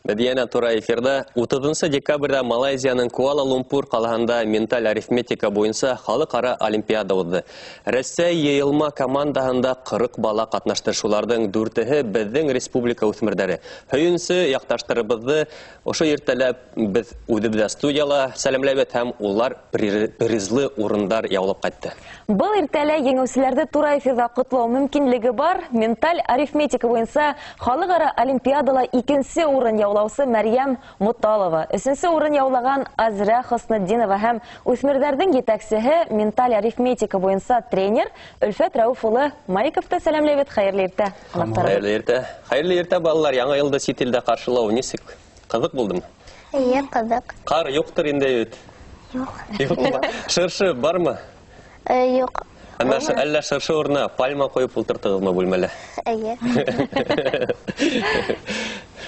Беҙ йәнә тура эфирҙа. 30 декабрҙә Малайзияның Куала-Лумпур ҡалаһында менталь арифметика буйынса халыҡ-ара олимпиада уҙҙы. Рәсәй йыйылма командаһында 40 бала ҡатнашты. Шуларҙың 4-һе беҙҙең республика үҫмерҙәре. Һөйөнсө яҡташтарыбыҙҙы ошо иртәләп беҙ үҙебеҙҙә студияла сәләмләйбеҙ һәм улар призлы урындар яулап ҡайтты. Был иртәлә еңеүселәрҙе тура эфирҙа ҡотлау мөмкинлеге бар. Менталь арифметика буйынса халыҡ-ара олимпиадала 2-нсе урын яулаусы Мәрйәм Муталова, 3-нсе урын яулаған Азра Хөснетдинова һәм үҫмерҙәрҙең етәксеһе менталь арифметика буйынса тренер Өлфәт Рәүф улы Маликовты сәләмләйбеҙ. Хәйерле иртә, ҡунаҡтарыбыҙ. Хәйерле иртә. Хәйерле иртә, балалар. Яңы йылды сит илдә ҡаршылау нисек? Ҡыҙыҡ булдымы? Эйе, ҡыҙыҡ. Ҡар юҡтыр инде бит? Юҡ. Юҡмы? Шыршы бармы? Юҡ. Әллә шыршы урынына пальма ҡуйып ултырттығыҙмы бүлмәлә? Эйе.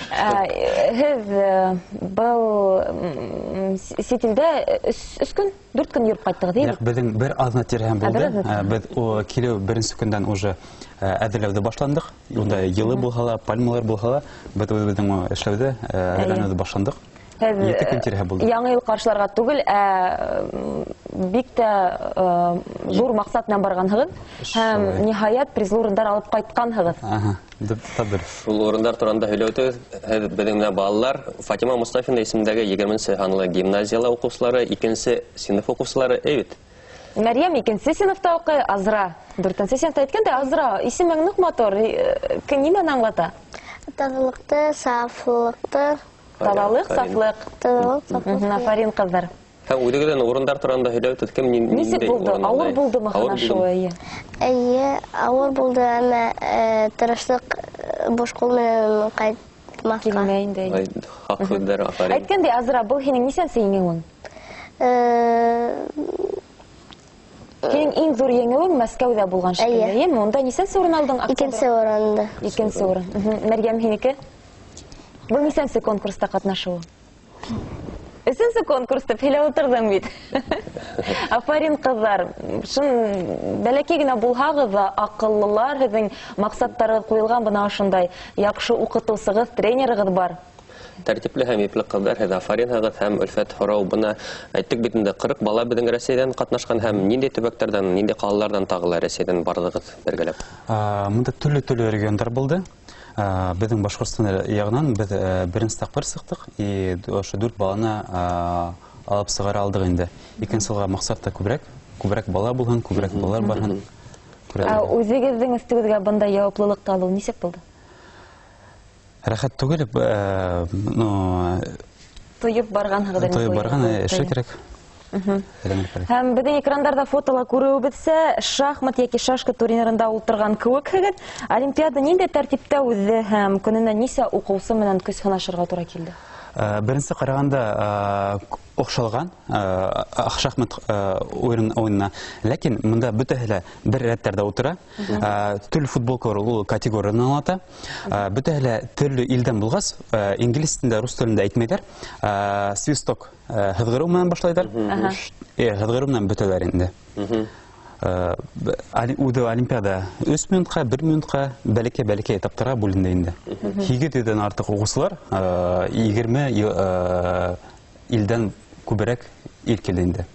Һеҙ был сит илдә өс көн, 4 көн йөрөп ҡайттығыҙ, эйе? Юҡ, беҙҙең бер аҙна тирәһе булды. Бер аҙна. Беҙ килеү беренсе көндән уже әҙерләүҙе башландыҡ. Унда йылы булһа ла, пальмалар булһа ла, беҙ үҙебеҙҙең эшләүҙе, әҙерләнеүҙе башландыҡ. Һеҙ, 7 көн тирәһе булды. Яңы йыл ҡаршыларға түгел, бик тә ҙур маҡсат менән барғанһығыҙ һәм ниһайәт призлы урындар алып ҡайтҡанһығыҙ. Аһа, табыр. Шул урындар тураһында һөйләп үтегеҙ. Һеҙ беҙҙең менән балалар Фатима Мостафина исемендәге 20-нсе һанлы гимназияла уҡыусылары, 2-нсе синыф уҡыусылары, эйе бит? Мәрйәм 2-нсе синыфта уҡый, Азра 4-нсе синыфта. Әйткәндәй, Азра, исемең ныҡ матур. Нимәне аңлата? Таҙалыҡты, сафлыҡты. Таҙалыҡ, Афарин. сафлыҡ. Таҙалыҡ, сафлыҡ. Афарин, ҡыҙҙар. Һәм үҙегеҙҙән урындар тураһында һөйләп үтегеҙ. Кем Нисек ниндәй булды? урын Ауыр алды? булдымы Ауыр һанашыуы, булдымы? эйе? Эйе, ауыр булды, әммә тырышлыҡ буш ҡул менән ҡайтмаҫҡа. Килмәй инде, эйе. Ай, хаҡ һүҙҙәр, афарин. Әйткәндәй, Азра, был һинең нисәнсе еңеүең? Һинең иң ҙур еңеүең Мәскәүҙә булған шикелле, Эйе. эйеме? Унда нисәнсе урын алдың? Икенсе урынды. Икенсе урын. Мәрйәм, һинеке? Был нисәнсе конкурста ҡатнашыуы? Өсөнсө конкурс тип һөйләп ултырҙың бит. Афарин, ҡыҙҙар. Шын бәләкәй генә булһағыҙ ҙа, аҡыллылар, һеҙҙең маҡсаттарығыҙ ҡуйылған бына ошондай яҡшы уҡытыусығыҙ, тренерығыҙ бар. Тәртипле һәм ипле ҡыҙҙар, һеҙ афаринһығыҙ. Һәм Өлфәт, һорау бына әйттек бит инде, 40 бала беҙҙең Рәсәйҙән ҡатнашҡан һәм ниндәй төбәктәрҙән, ниндәй ҡалаларҙан тағы ла Рәсәйҙән барҙығыҙ бергәләп? Мында төрлө-төрлө региондар булды. Беҙҙең Башҡортостан яғынан беҙ беренсе тапҡыр сыҡтыҡ, и ошо 4 баланы алып сығара алдыҡ инде. Икенсе йылға маҡсат та күберәк, күберәк бала булһын, күберәк балалар барһын. Ә үҙегеҙҙең өҫтөгөҙгә бындай яуаплылыҡты алыу нисек булды? Рәхәт түгел, но Тойоп барғанһығыҙ инде. Тойоп барған, эшләй кәрәк. Әҙәмлек кәрәк. Һәм беҙҙең экрандарҙа фотола күреүебеҙсә, шахмат йәки шашка турнирында ултырған кеүекһегеҙ. Олимпиада ниндәй тәртиптә үҙҙе һәм көнөнә нисә уҡыусы менән көс һынашырға тура килде? Беренсе ҡарағанда оҡшалған шахмат уйынына, ләкин мында бөтәһе лә бер рәттәрҙә ултыра. Төрлө футболкалар ул категорияны аңлата. Бөтәһе лә төрлө илдән булғас, инглиз телендә, рус телендә әйтмәйҙәр. Свисток һыҙғырыу менән башлайҙар. Һыҙғырыу менән бөтәләр инде. Үҙе олимпиада өс минутҡа, бер минутҡа бәләкәй-бәләкәй этаптарға бүленде инде. Һигеҙ йөҙҙән артыҡ уҡыусылар, 20 илдән күберәк ил килде инде.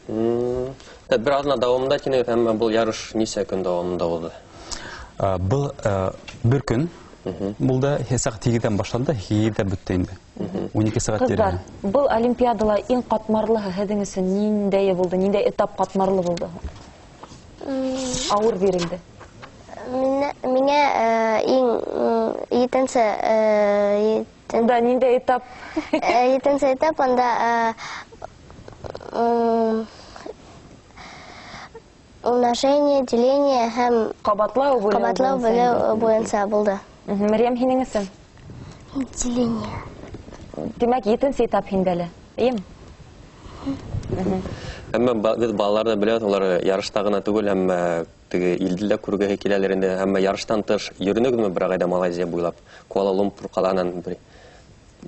Бер аҙна дауамында тинегеҙ, әммә был ярыш нисә көн дауамында булды? Был бер көн булды, сәғәт һигеҙҙән башланды, һигеҙҙә бөттө инде. 12 сәғәт Ҡыҙҙар, тирәһе. был олимпиадала иң ҡатмарлыһы һеҙҙең өсөн ниндәйе булды, ниндәй этап ҡатмарлы булды? Ауыр бирелде. Миңә иң етенсе Унда ниндәй этап? Етенсе этап, унда умножение, деление һәм Ҡабатлау бүлеү ҡабатлау буйынса. бүлеү буйынса булды. Мәрйәм, һинең өсөн? Деление. Тимәк, етенсе этап һиндә лә, эйеме? Әммә беҙ балаларҙы беләбеҙ, улар ярышта ғына түгел, әммә теге илде лә күргеһе киләлер инде. Әммә ярыштан тыш йөрөнөгөҙмө бер ағайҙа Малайзия буйлап, Куала-Лумпур ҡалаһынан бер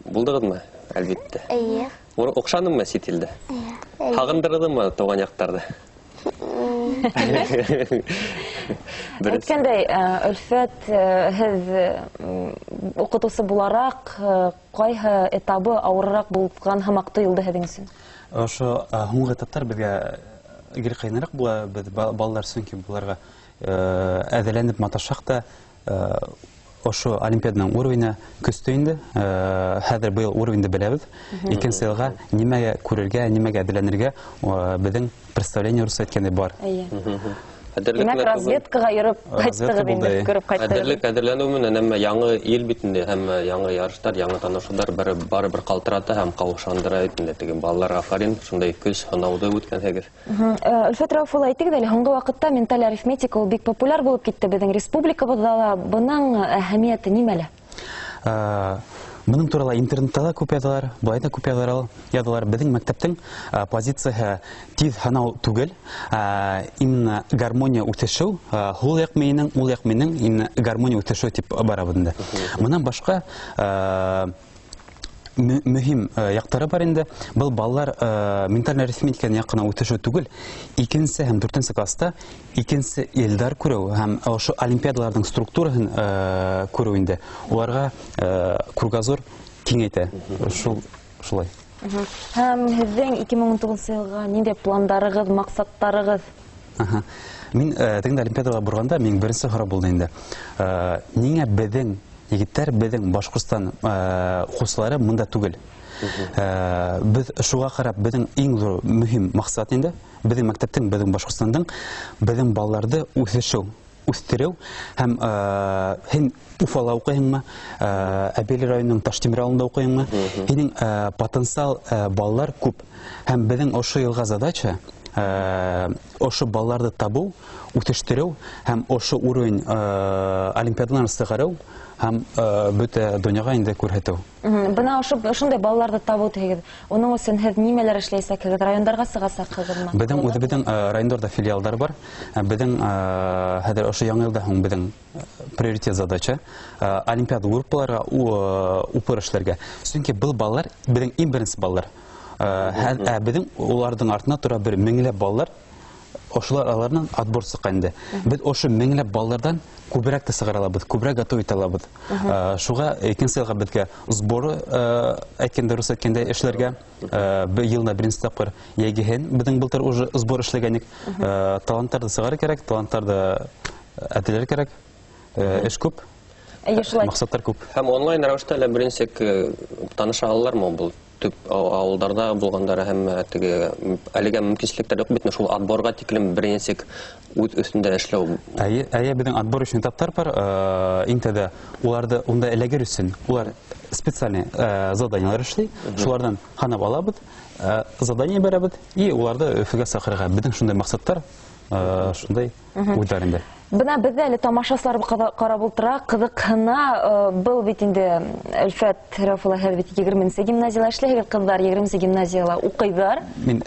булдығыҙмы? Әлбиттә. Эйе. Оҡшанымы сит илдә? Эйе. Һағындырҙымы тыуған яҡтарҙы? Әйткәндәй, Өлфәт, һеҙ уҡытыусы булараҡ, ҡайһы этабы ауырыраҡ булған һымаҡ тойолдо һеҙҙең өсөн? Ошо һуңғы этаптар беҙгә гел ҡыйыныраҡ була, беҙ балалар сөнки быларға әҙерләнеп маташһаҡ та, ошо олимпиаданың уровене көстө инде. Хәҙер быйыл уровенде беләбеҙ. Икенсе йылға нимәгә күрергә, нимәгә әҙерләнергә, беҙҙең представление рус әйткәндәй бар. Демәк, разведкаға йөрөп ҡайттығыҙ инде, күреп ҡайттығыҙ. Әҙерлек әҙерләнеү менән, әммә яңы ил бит инде, һәм яңы ярыштар, яңы танышыуҙар барыбер ҡалтырата һәм ҡаушандыра бит инде. Теге балалар афарин, шундай көс һынауҙы үткәнһегеҙ. Өлфәт Рәүеф улы, әйтегеҙ әле, һуңғы ваҡытта менталь арифметика ул бик популяр булып китте беҙҙең республикабыҙҙа ла. Бының әһәмиәте нимәлә? Бының турала интернетта ла күп яҙалар, былай ҙа күп яҙалар. Беҙҙең мәктәптең позицияһы тиҙ һанау түгел, именно гармония үҫешеү, һул яҡ мейенең, ул яҡ мейенең именно гармония үҫешеү тип барабыҙ инде. Бынан башҡа, мөһим яҡтары бар инде. Был балалар менталь арифметиканы яҡына үҫешеү түгел, икенсе һәм дүртенсе класста икенсе йылдар күреү һәм ошо олимпиадаларҙың структураһын күреү инде. Уларға кругозор киңәйтә. Шулай. Һәм һеҙҙең ике мең ун туғыҙынсы йылға ниндәй пландарығыҙ, маҡсаттарығыҙ? Мин тегендә олимпиадаға барғанда минең беренсе һорау булды инде. Ниңә беҙҙең егеттәр, беҙҙең Башҡортостан уҡыусылары мында түгел? Беҙ шуға ҡарап, беҙҙең иң ҙур мөһим маҡсат инде, беҙҙең мәктәптең, беҙҙең Башҡортостандың, беҙҙең балаларҙы үҫешеү, үҫтереү һәм һин Уфала уҡыйһыңмы, Әбйәлил районының Таштимер ауылында уҡыйһыңмы, һинең потенциал балалар күп. Һәм беҙҙең ошо йылға задача, ошо балаларҙы табыу, үҫештереү һәм ошо уровень олимпиадаларына сығарыу һәм бөтә донъяға инде күрһәтеү. Бына ошондай балаларҙы табыу тиһегеҙ, уның өсөн һеҙ нимәләр эшләйәсәкһегеҙ, райондарға сығасаҡһығыҙмы? Беҙҙең үҙебеҙҙең райондарҙа филиалдар бар. Беҙҙең хәҙер ошо яңы йылда һуң беҙҙең приоритет задача олимпиада группаларға упор эшләргә. Сөнки был балалар беҙҙең иң беренсе балалар. Беҙҙең уларҙың артына тора бер меңләп балалар. Ошолар аларынан отбор сыҡҡан инде. Беҙ ошо меңләп балаларҙан күберәк тә сығара алабыҙ, күберәк готов итә алабыҙ. Шуға икенсе йылға беҙгә сборы, әйткәндә, рус әйткәндә эшләргә, йылына беренсе тапҡыр йәйгеһен беҙҙең былтыр уже сбор эшләгәнек. Таланттарҙы сығарыр кәрәк, таланттарҙы әҙерләр кәрәк. Эш күп. Әйе, шулай. Маҡсаттар күп. Һәм онлайн рәүештә лә беренсе таныша алалармы был төп ауылдарҙа булғандары һәм теге әлегә мөмкинселектәр юҡ бит, шул отборға тиклем беренсе үҙ өҫтөндә эшләү. Әйе, әйе, беҙҙең отбор өсөн этаптар бар. Иң тәүҙә уларҙы унда эләгер өсөн улар специальный заданиелар эшләй. Шуларҙан һанап алабыҙ, задание бирәбеҙ и уларҙы Өфөгә саҡырырға. Беҙҙең шундай маҡсаттар, шундай уйҙар инде. Бына беҙҙә әле тамашасылар ҡарап ултыра, ҡыҙыҡһына. Был бит инде Өлфәт Рәүеф улы, һеҙ бит егерменсе гимназияла эшләйһегеҙ, ҡыҙҙар егерменсе гимназияла уҡыйҙар. Мин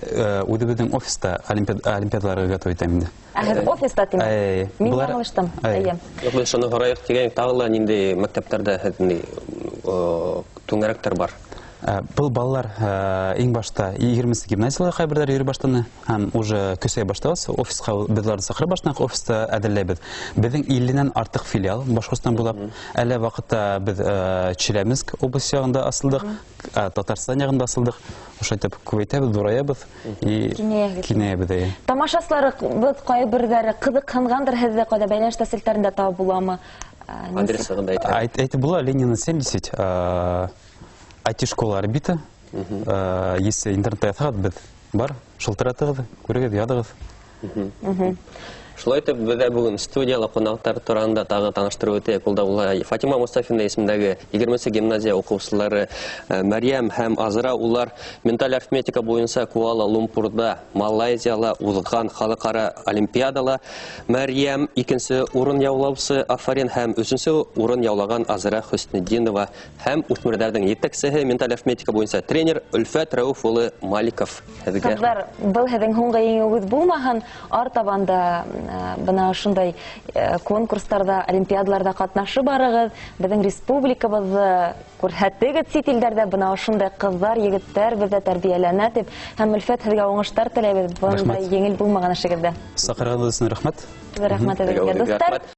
үҙебеҙҙең офиста олимпиадаларға готов итәм инде. Ә һеҙ офиста тимәк? Әйе. Мин Былар яңылыштым. Әйе. Әйе. Юҡ, беҙ шуны һорайыҡ тигән, тағы ла ниндәй мәктәптәрҙә һеҙ ниндәй түңәрәктәр бар? Был балалар иң башта егерменсе гимназияла ҡайберҙәре йөрөй башланы һәм уже көсәй башлағас, офисҡа беҙ уларҙы саҡыра башланыҡ, офиста әҙерләйбеҙ. Беҙҙең илленән артыҡ филиал Башҡортостан буйлап. Әле ваҡытта беҙ Челябинск область яғында асылдыҡ, Татарстан яғында асылдыҡ. Ошолай итеп күбәйтәбеҙ, ҙурайабыҙ и Киңәйәбеҙ. киңәйәбеҙ, әйе. Тамашасыларыбыҙ ҡайберҙәре ҡыҙыҡһынғандыр, һеҙҙе ҡайҙа бәйләнеш селтәрендә табып буламы? Адресы ҡайҙа әйтә? Әйтеп була, Ленина 70, ай ти-школа Орбита. Если интернетта яҙһағыҙ, беҙ бар, шылтыратығыҙ, күрегеҙ, яҙығыҙ. Шулай итеп, беҙҙә бөгөн студияла ҡунаҡтар тураһында тағы таныштырып үтәйек. Ул да була Фатима Мустафина исемендәге егерменсе гимназия уҡыусылары Мәрйәм һәм Азра. Улар менталь арифметика буйынса Куала-Лумпурҙа, Малайзияла уҙған халыҡ-ара олимпиадала Мәрйәм икенсе урын яулаусы Афарин һәм өсөнсө урын яулаған Азра Хөснетдинова һәм үҫмерҙәрҙең етәксеһе менталь арифметика буйынса тренер Өлфәт Рәүеф улы Маликов. Һеҙгә Ҡыҙҙар, был һеҙҙең һуңғы еңеүегеҙ булмаһын, артабан да Бына ошондай конкурстарҙа, олимпиадаларҙа ҡатнашып барығыҙ. Беҙҙең республикабыҙҙы күрһәтегеҙ сит илдәрҙә, бына ошондай ҡыҙҙар, егеттәр беҙҙә тәрбиәләнә тип. Һәм Өлфәт, һеҙгә уңыштар теләйбеҙ бындай Рәхмәт. Еңел булмаған эшегеҙҙә. Саҡырғанығыҙ өсөн рәхмәт. Рәхмәт һеҙгә, дуҫтар. Рәхмәт.